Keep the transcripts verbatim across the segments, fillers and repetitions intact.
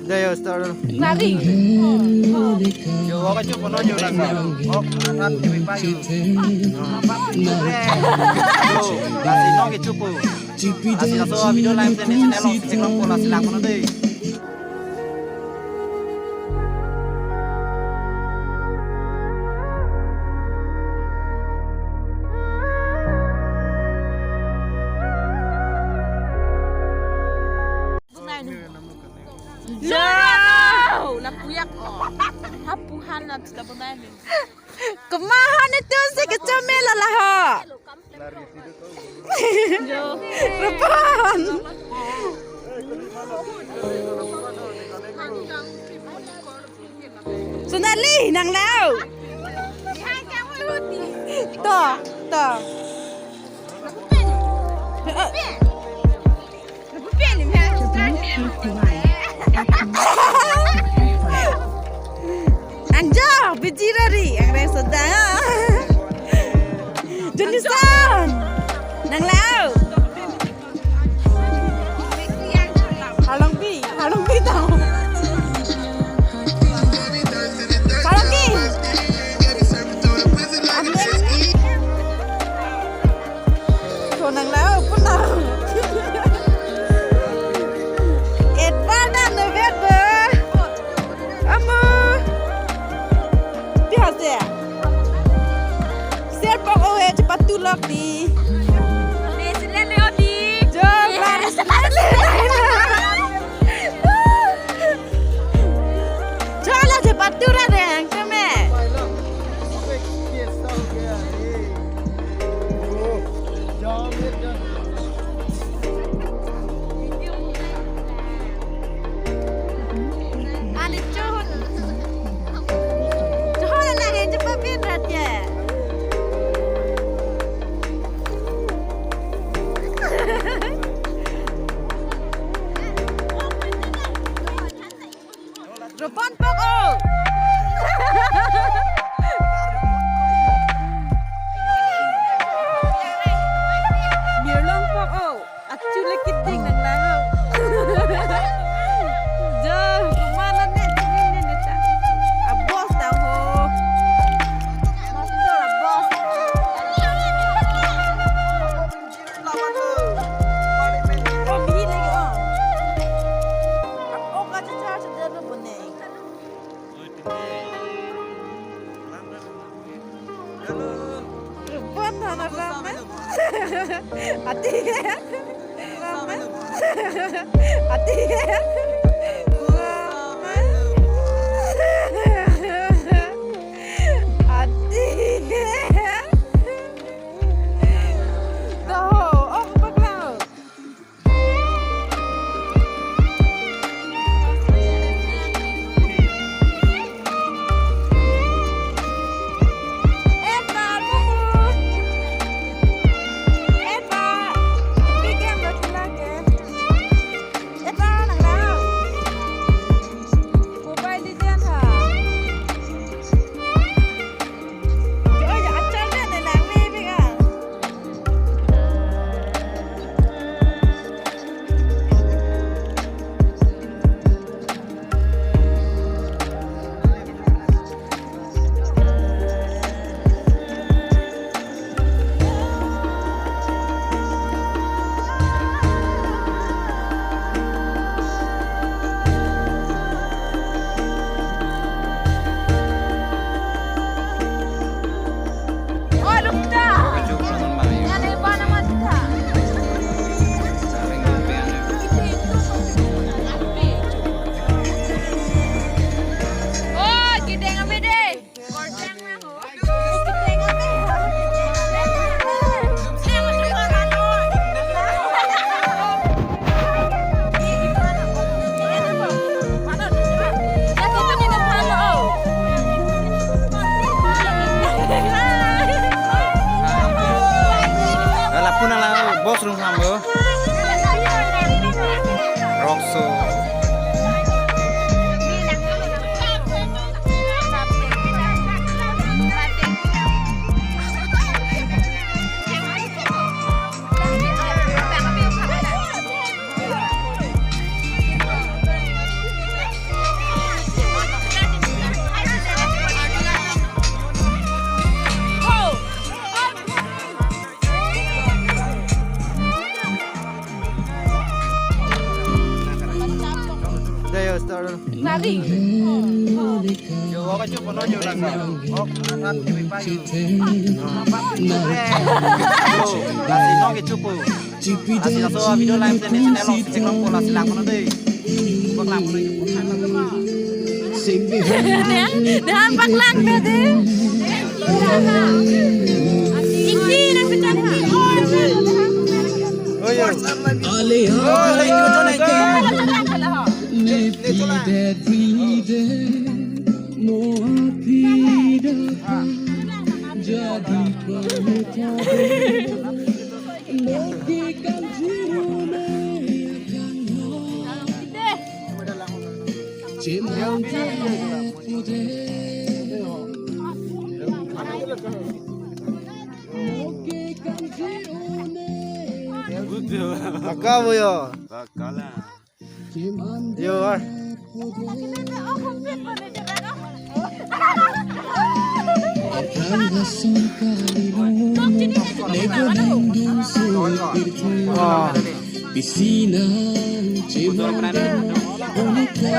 Dei, yo, start dulu. Lari. Yo, oke, cukup, no, yo, lang, no. Oh, kan, kami pa, yo. Apa? Yo, lasi, no, ke cukup. Lasi, laso video live, dei, channel, along, Instagram, ko, lasi, lang, no, dei. Yo! Lapuyak, oh. Hapuhan na kita bermain. Kemahan itu si kecamel lah ho. Yo. Repon. Sonali, nang lau. To, to. Angjo, bijirari, ang reng sedang. Junison, nang lau. Halongpi, halongpi tahu. Halongpi. Amin. Ko nang lau, pun lau. Edward dan November. Amo. Pi hase. Ser pok oe, cepat tulok di. Ni sila leo di. Jo, baris sila leo. Chala cepat tura deh, keme. Ani chun. Chun na nang cepat pinrat ya. Ropon pok o. Mirlong pok o. Achu le kiting nang lang. Jo, kumana ne chingin ne ne ta. Abos ta ho. Master abos. Ati. Ati. Tahu, oh, bakla. Eva, Mumu. Eva, bikin buat lagi. Eva, nang lau. Nari. Yo, oke, chupo, no, yo, lang, no. Oh, kan, kami pa, yo. Apa? Yo, lasi, no, ke chupo. Lasi, laso video live dei ne channel along, si channel along, lasi lang, no, dei. Bak lang, no, yo. Dah, dah, bak lang, dah, dei. Iki, nang pecah. Oh, yo. Oh, yo, yo, yo, yo. Acabo yo. Yo, ah.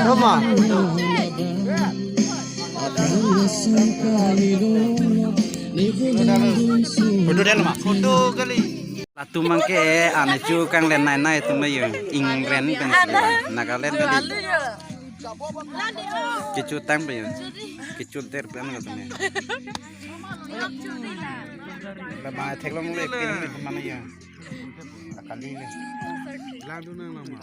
Roma. Photo dia ma? Photo kali. Latum abangke ane chu kanglen nai nai atum yo. Ingren pen si Nagaland kali. Kecho tang pe yo. Kecho der pen atum yo. La ba theklongle pin ni mana yo. Akali le. Lang tu nang lama.